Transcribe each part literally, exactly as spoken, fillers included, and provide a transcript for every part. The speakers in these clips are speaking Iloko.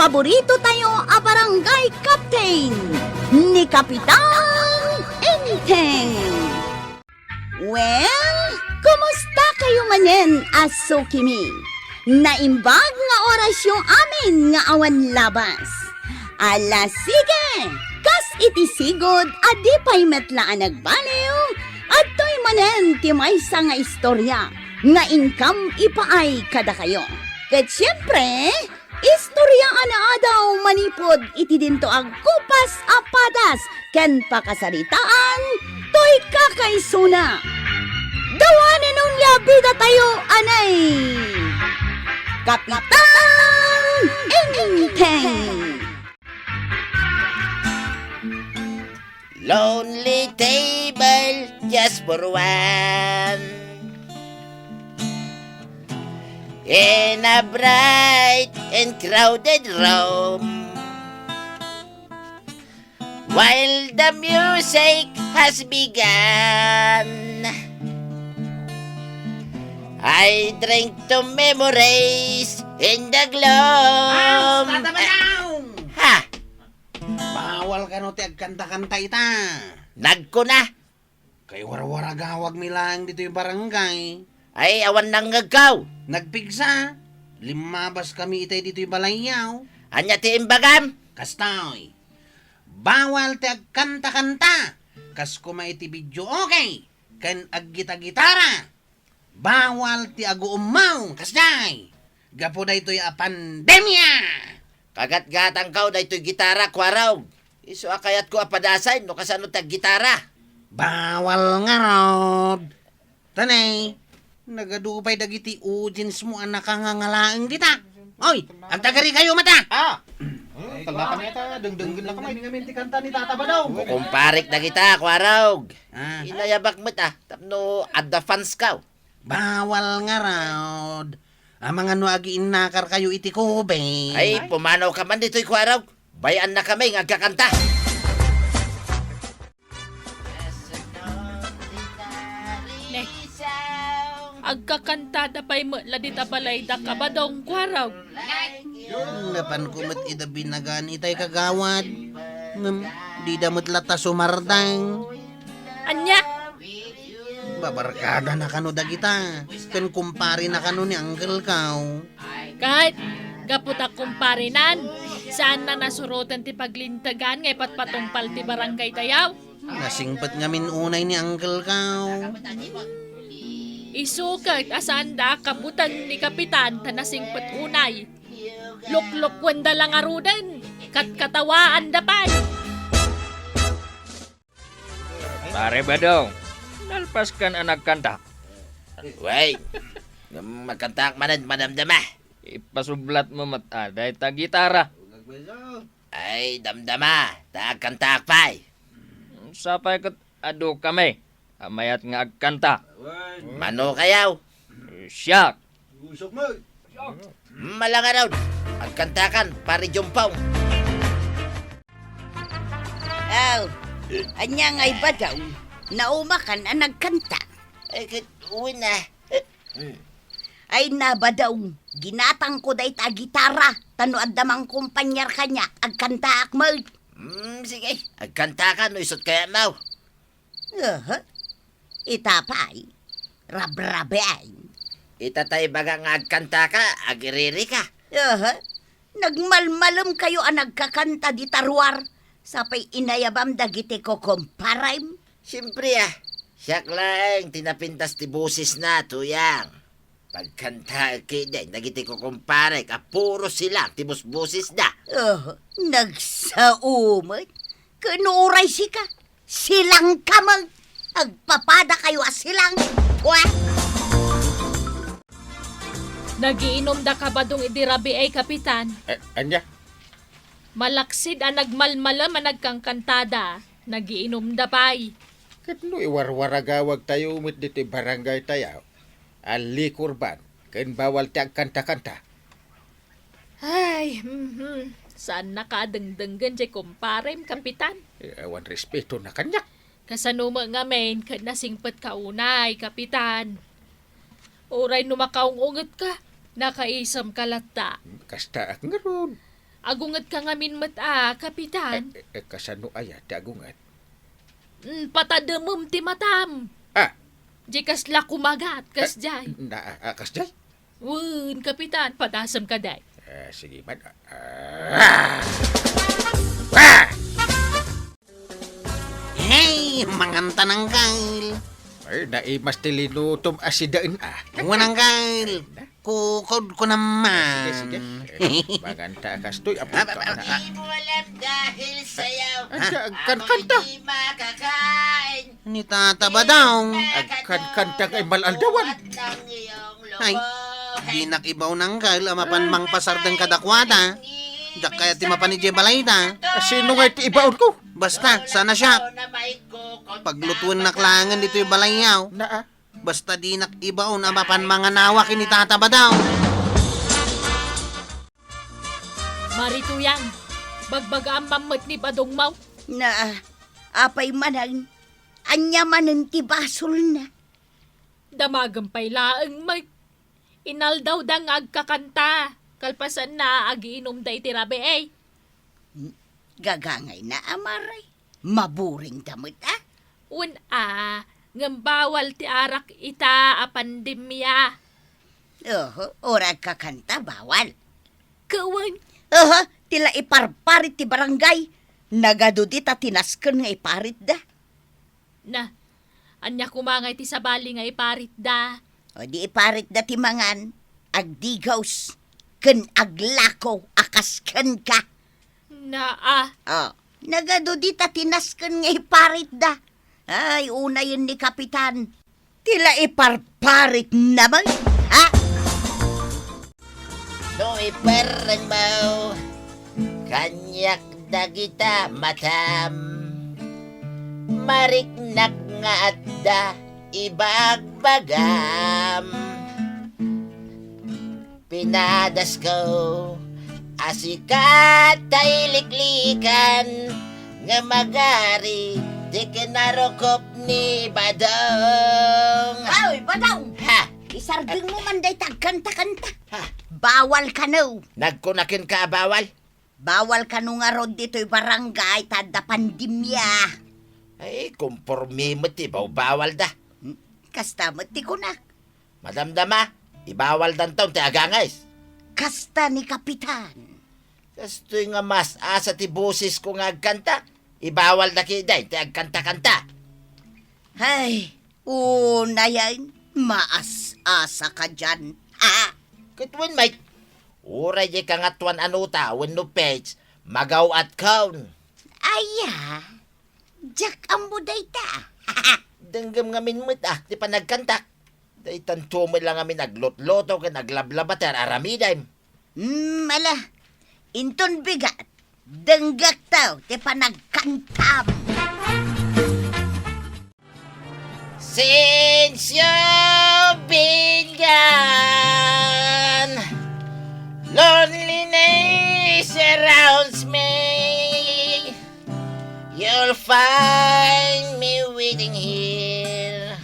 Paborito tayo a barangay captain, ni Kapitan Enteng. Well, kumusta kayo manen a sukimi? Naimbag nga orasyo amin nga awan labas. Ala, sige! Kas iti sigud a di pay met la a nagbaliw, adtoy manen ti maysa nga istorya nga inkam ipaay kadakayo. Ket siempre, istorya a naadaw manipud iti dinto a gupas a padas ken pakasaritaan toy kakaisuna. Dawanen onia bidatayo anay Kapitan Enteng. Lonely table just for one. In a bright and crowded room, while the music has begun, I drink to memories in the gloom. Tata Badong! Ha? Bawal kano ti agkanta-kanta ita. Nagkuna. Kay warwaragawagmi laeng ditoy barangay. Ay, awan nangngegkaw. Nagpigsa. Limmabas kami itay ditoy balayyaw. Ania ti imbagam? Kastoy. Bawal ti agkanta-kanta. Kas kuma iti videoke ken aggita-gitara. Bawal ti aguummaw kasdiay gapu daytoy a pandemia. Kagatgatangkaw daytoy gitara, Kuarog. Isu a kayatko a padasen no kasano ti aggitara. Bawal ngarud. Tanay, nagadu pay dagiti audience mo a nakangangalaeng dita. Oy, agtagari kayo mata! Ah! Ay, talakan ita, dengdenggen na kamay. Ngamin ti kanta ni Tata Badong. Kukumparik dagita, Kuarog. Ah. Inayabak met, ah, tapno adda fans kaw. Bawal ngarud. Amangan no agiinnakar kayo iti COVID. Ay, pumanaw ka man ditoy, Kuarog. Bay-an na kami nga agkakanta. Ne. Agkakantada pay met la dita balayda, Kabadong, Kuarog. Napanko met ida binagaan itay, kagawad. Ngem, dida met latta sumardeng. Ania? Babarkada na kano dagita, ken kumpare na kano ni uncle kaw. Ket, gapu ta kumparenan, saan na nasuroten ti paglintegan nga ipatpatungpal ti barangay tayo. Nasingpet ngamin unay ni uncle kaw. Isu ket a saanda a kabuteng ni Kapitan ta nasingpet unay. Luklukuenda la ngaruden, katkatawaanda pay. Pare Badong, nalpas kan a nagkanta? Way, ngem agkantaak manen, madamdama. Ipasublat mo met a dayta gitara. Ay, damdama, ta agkantaak pay. Sapay ket adu kami a mayat nga agkanta. Mano kayaw? Siak. Malangaron, agkantakan, Pare Jumpong. Aw, ania ngay, Badong? Naumakan a nagkanta? Ay, ket, wen a. Ay, na, Badong, ginatangko dayta a gitara, ta no adda mangkompanyar kaniak, agkantaak met. Hmm, sige, agkantaka no isut kayatmo. Aha. Ita pay, rabraben. Ita tay baga nga agkantaka, agiririka. Aha. Nagmalmalem kayo a nagkakanta dita ruar, sapay inayabam dagiti kukumparem? Siempre, ah. Siak laeng ti napintas ti bosesna, Tuyang. Pagkantaek ketdi dagiti kukumparek a puro silang ti busbosesda. Oh, nagsao met. Ken uray sika, silang ka met. Agpapada kayo a silang. Pwe! Nagiinumda ka, Badong, idi rabii, Kapitan? Eh, ania? Malaksid a nagmalmalem a nagkankantada, nagiinumda pay. Ket no iwarwaragawag tayo met ditoy barangay tayo, a liquor ban ken bawal ti agkanta-kanta. Ay, mhm. Saannaka a dengdenggen jay kumparem, Kapitan. Eh, awan respeto na kaniak. Kasano met ngamin ket nasingpet ka unay, Kapitan? Uray no makaung-unget ka, nakaisem ka latta. Kasta ak ngarud. Agungetka ngamin met a, Kapitan. Eh, eh, eh, kasano aya ti agunget? Mm, patademem ti matam. Ah. Di kasla kumagat, kasdiay. Ah, na, ah, ah, kasdiay? Wen, Kapitan, padasem kadi. Eh, sige man. Ah! Ah! Hey, manganta, Angkel. Ay, naimas ti linutom a sidaen, ah. Wen, Angkel. Kukod ko naman. Sige, sige. Eh, manganta kastoy, apo ka na, ah. Di mo alam dahil sayaw. Anta, agkankanta. Ako'y di makakain. Ni Tata Badong. Agkankanta kay mal-aldawan. Ay, dinak ibaon, Angkel, a mapan mangpasardeng kadakuada. Diak kayat ti mapan idiay balayda. Ah, sino nga iti ibaon ko? Basta, sana siya. Paglutuennak laengen ditoy balayyo. Naa. Basta dinak ibaon a mapan manganawa ken ni Tata Badong. Mari Tuyang, bagbagaam met ni Badongmo. Na, apay manen, ania manen ti basolna? Damagem pay laeng met. Inaldawda nga agkakanta, kalpasanna, agiinumda iti rabii. Gagangayna a, Mari. Maburingda met a. Wen a, ngem bawal ti arak ita a pandemia. Oho, uray agkakanta, bawal. Kawan. Oho, ti la iparparit ti barangay. Nagadu dita ti nasken nga iparitda. Na, ania koma nga iti sabali nga iparitda? O di iparitda ti mangan, agdigaws, ken aglako a kas kenka. Naa. O, nagadu dita ti nasken nga iparitda. Ay, unayen ni Kapitan. Ti la iparparitna man, ha? No iperrengmo, kaniak dagita matam. Mariknak nga adda ibagbagam. Pinadasko a sika ti liklikan nga magari ti kinarukop ni Badong. Ay, Badong! Ha? Isardengmo man dayta agkanta-kanta. Ha? Bawal kano. Nagkuna kenka a bawal? Bawal kano ngarud ditoy barangay ta adda pandemia. Ay, komporme met ti bawbawalda. Hmm, kasta met ti kunak. Madamdama, ibawaldanton ti aganges. Kasta ni Kapitan. Kastoy nga mas-asa ti bosesko nga agkanta, ibawalda ketdin ti agkanta-kanta. Hay, unayen, maas-asa ka dian, ha? Ket wen met, uray diay kangatoan a nota wenno page, magaw-atkon. Aya, diak ammo dayta. Denggem ngamin met, ah, ti panagkantak. Daytanto met la ngamin aglutluto ken aglablaba ti ar-aramidem. Hmm, ala. Inton bigat, denggekto ti panagkantam. Since you've been gone, loneliness surrounds me. You'll find me waiting here.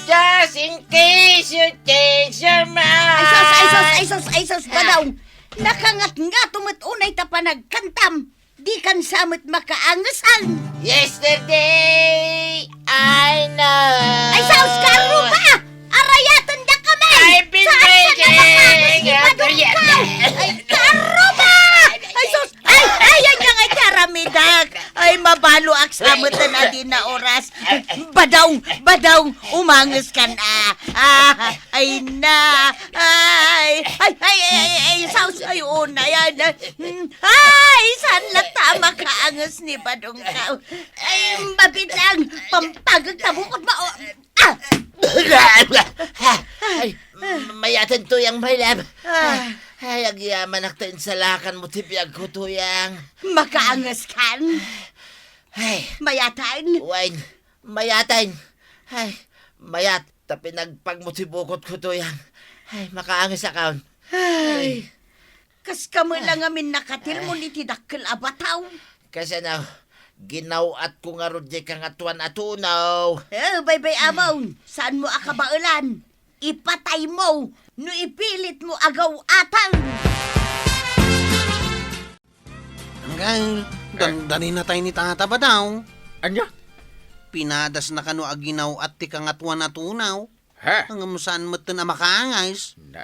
Just in case you change your mind. Ay sus, ay sus, ay sus, ay sus, Badong. Nakangatngato met unay ta panagkantam. Dikan sa met makaangesan. Yesterday, I know. Ay sus, karuba! Arayatendakami! I've been waiting. Saan ka na makaanges ni Badong ka? Ay, karuba! Ay sus, ay, ay, ay, ay, ay, aramidak. Ay, mabaluak sa met na di na oras. Badong, Badong, umanges ka na. Ah, ay na. Ay, ay, ay, ay, ay, saus, ay, una yan. Hmm, ay, saan latta makaanges ni Badong ka? Ay, mabitang, pampagag tabukot ba? O, ah! Ay, mayaten to yang, my love. Ah. Ay, agyamanak ta insalakan mo ti biag ko, Tuyang. Makaanges kan? Ay. Mayatan? Wine. Mayatan. Ay, mayat. Ta pinagpagmo ti bukot ko, Tuyang. Ay, makaanges akon. Ay. Ay. Kas kami lang amin nakatilmon iti dakkel a bataw. Kasano, ginaw-at ko ngarud di kangatuan a tunaw. Eh, baybay-amon, saan mo a kabaelan? Ipatay mo no ipilit mo a gaw-atan. Ay, dandaninatay ni Tata Badong. Ania? Pinadasna kano a ginaw-at ti kangatuan a tunaw. Ha? Ngem saan metten a makaangis. Na,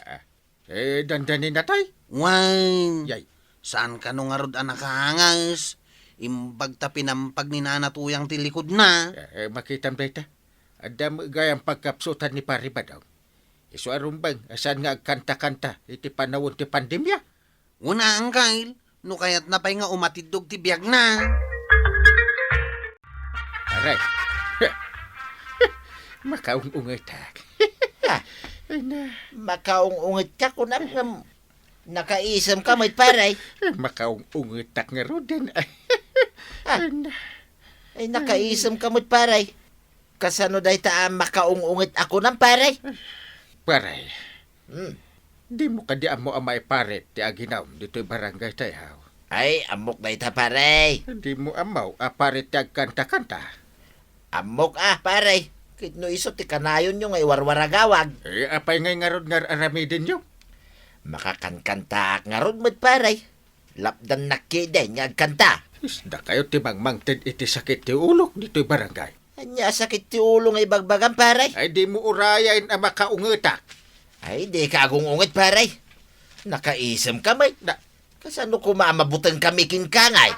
eh, dandaninatay? Wen. Yay. Saan kano ngarud a nakaangis? Imbag ta pinampag ni Nana Tuyang ti likudna. Eh, eh, makitam dayta. Adda met gayam pagkapsutan ni Pari Badong. Isu a rumbeng, a saan nga agkanta-kanta iti panawen ti pandemia? Una, Angkel, no kayatna pay nga umatiddog ti biagna. Aray. Makaung-ungetak. Ah, ay na. Makaung-unget ka, kunam, ngem nakaisem ka met, pare. Makaung-ungetak ngaruden. Ah. Ay na. Ay, nakaisem ka met, pare. Kasano dayta a makaung-unget a kunam, pare? Pare, Hmm. dimo kadi ammo a maiparit ti aginawem ditoy barangay tayo? Ay, ammok dayta, pare. Dimo ammo a parit ti agkanta-kanta? Ammok a, pare. Ket no isu ti kanayonyo nga iwarwaragawag. Eh, apay ngay ngarud nga aramidenyo? Makakankantaak ngarud met, pare. Lapdannak kiden nga agkanta. Isda kayo ti mangmangted iti sakit ti ulok ditoy barangay. Ania a sakit ti ulo nga ibagbagam, pare? Ay, dimo urayen a makaungetak. Ay, dika agung-unget, pare. Nakaisem ka met. Da- Kasano koma a mabuteng kami kenka ngay?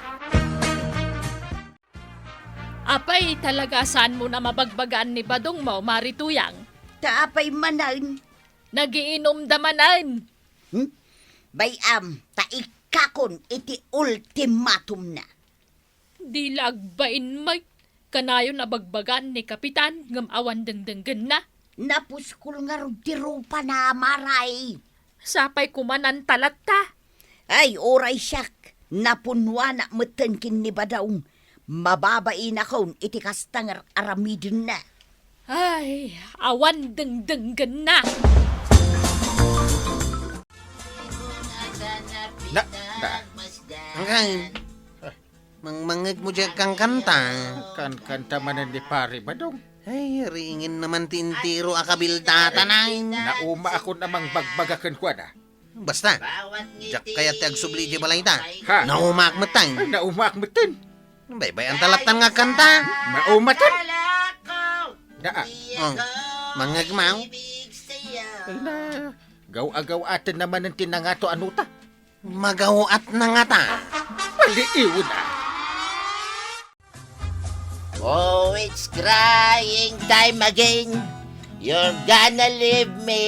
Apay, talaga saanmo a mabagbagaan ni Badongmo, Mari Tuyang? Ta apay manen? Nagiinumda manen. Hmm? Bay-am, ta ikkakon iti ultimatumna. Di la agbain met, kanayon a bagbagaan ni Kapitan ngem awan dengdenggenna. Napuskol ngarud ti rupana, Mari. Sapay koma nanta latta. Ay, uray siak, napunnuanak metten ken ni Badong. Mababainakon iti kasta nga ar-aramidenna. Ay, awan dengdenggenna. Na, na. Angkan, mangmangegmo diay agkankanta. Kankanta manen ni Pari Badong. Ay, ringen naman ti entero a kabildatan ay. Nauma akon a mangbagbaga kenkuana. Basta, diak kayat ti agsubli diay balayta. Ha? Naumaak metten. Ay, naumaak metten. Baybay-anta lattan nga agkanta. Maumaten. Da, ah. Oh, mangngegmaw. Ala, gaw-agaw-aten naman ti nangato a nota. Magaw-at na ngata. Maliiw na. Oh, it's crying time again. You're gonna leave me.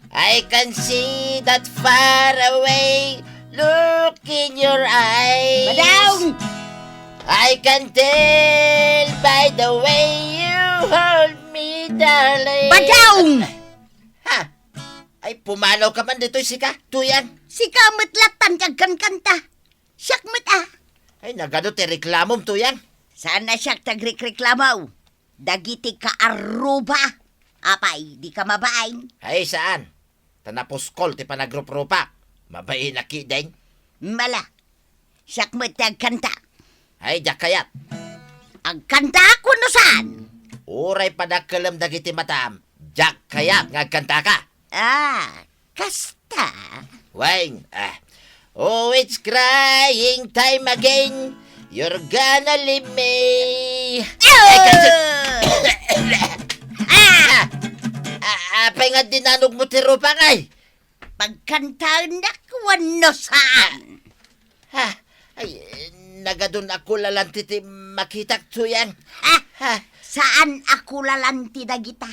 I can see that far away look in your eyes. Badong! I can tell by the way you hold me, darling. Badong! Ha? Ay, pumanaw ka man ditoy sika, Tuyang. Sika met lattan ti agkankanta. Siak met a. Ay, nagano ti reklamom, Tuyang? Saan a siak ti agrikreklamo. Dagiti kaarruba. Apay, dika mabain? Ay, saan? Ta napuskol ti panagruprupak. Mabain a kideng. Mala. Siak met ti agkanta. Ay, diak kayat. Agkanta a kuno saan? Uray padakkelem dagiti matam, diak kayat nga agkantaka. Ah, kasta. Wen, ah. Oh, it's crying time again. You're gonna leave me. Oh! Ay, kasi- Ah! Ah, ah, apay nga dinanogmo ti rupak ay? Pagkantaennak wenno saan? Ha? Ay, nagadun a kulalanti ti makitak, Tuyang. Ha? Ha? Saan a kulalanti dagita?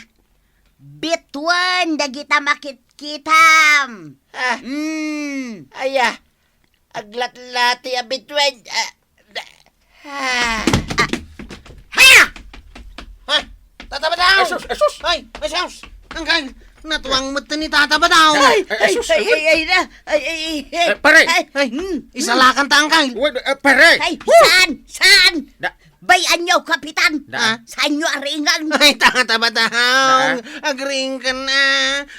Bituen dagita makitkitam. Ha? Mm. Aya, aglatlati a bituen. Ah, Ah. Ah. Ha! Ha? Tata Badong! Ay, sus! Ay, sus! Ay, ay, sus! Angkan, natuang met ni Tata Badong! Ay, ay, sus! Ay, ay, ay, na! Ay, ay, ay, ay. Eh, pare! Ay, ay, hmm. Isalakan ta, angkan! Wait, eh, pare! Ay, saan? Saan? Na- Bay-anyo, Kapitan! Na- Saanyo a ringan? Ay, Tata Badong! Na- Agring ka na!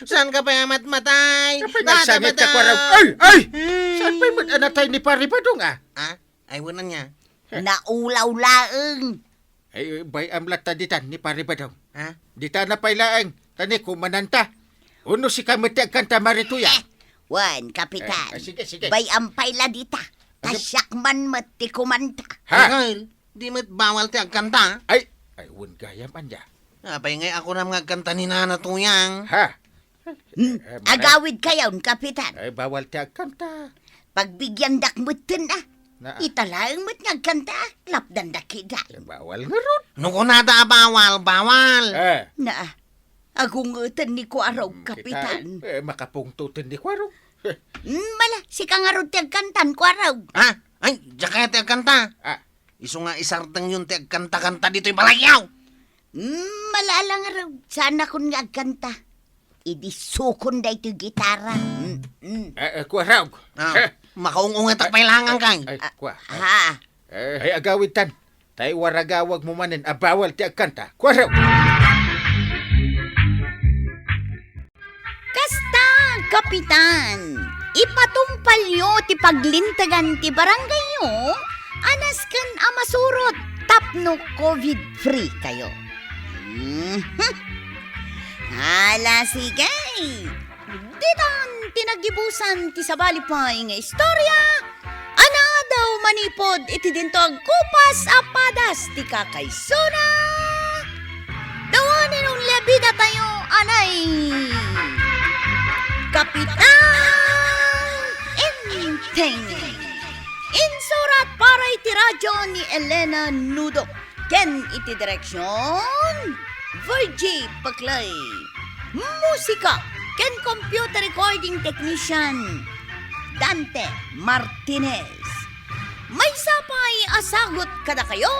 Saan ka pa matmatay? Kapag Tata nagsangit ka, Badong! Kwaraw. Ay! Ay! Hmm. Saan pa'y mag-anatay ni Pare Badong, ah? Ah? Ay, wala niya. Naulaw laeng. Ay, bay-am latta ditan ni Pare Badong. Ha? Dita na pay laeng, ta ni kumananta. Uno sika met ti agkanta, Mari Tuyang? Eh, Wen, Kapitan. Eh, ah, sige, sige. Bay-am pay la dita. Ta siak man met ti kumanta. Ha? Miguel, di met bawal ti agkanta? Ay, ay, wen gayam, ania? Apay ngay a kunam nga agkanta ni Nana Tuyang? Ha? Hmm, eh, agawid kayon, Kapitan. Ay, bawal ti agkanta. Pagbigiandak metten, ah. Na. Ita laeng met nga agkanta, ah. Lapdanda kida. Eh, bawal ngarud. No kunada a bawal, bawal. Eh. Na, agungeten ni Kuarog, hmm, Kapitan. Kita, eh, makapungtoten ni Kuarog. Hmm, mala, sika ngarud ti agkantan, Kuarog. Ah, ay, diak kaya ti agkanta. Ah. Isu nga isardengyon ti agkanta-kanta ditoy balayyo. Hmm, mala, ala ngarud, saanakon nga agkanta. Idi sukon daytoy gitara. Mm, mm. Eh, eh, Kuarog. Ah, eh, makaung-ungetak pay langan kay. Ay, ah, kua. Ha? Eh, ay, agawidtan. Tay waragawag mo manen a bawal ti agkanta. Kuarog. Kasta, Kapitan, ipatumpalyo ti paglintegan ti barangayyo a nasken a masurot tapno covid-free kayo. Mhm. Ala, sige. Ditan ti nagibusan ti sabali pay nga istorya a naadaw manipud iti dinto agkupas a padas ti kakaisuna. The one and only bidatayo, anay, Kapitan Enteng. Insurat para iti radyo ni Elena Nudo. Ken iti direksion, Virgie Paclay. Musika ken computer recording technician, Dante Martinez. Maysa pay a sagut kadakayo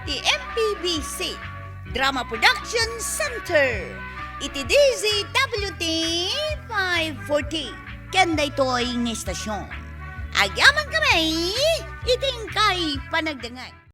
ti M P B C Drama Production Center iti D Z W T five forty ken daytoy nga estasion. Agyamankami iti inkay panagdengngeg.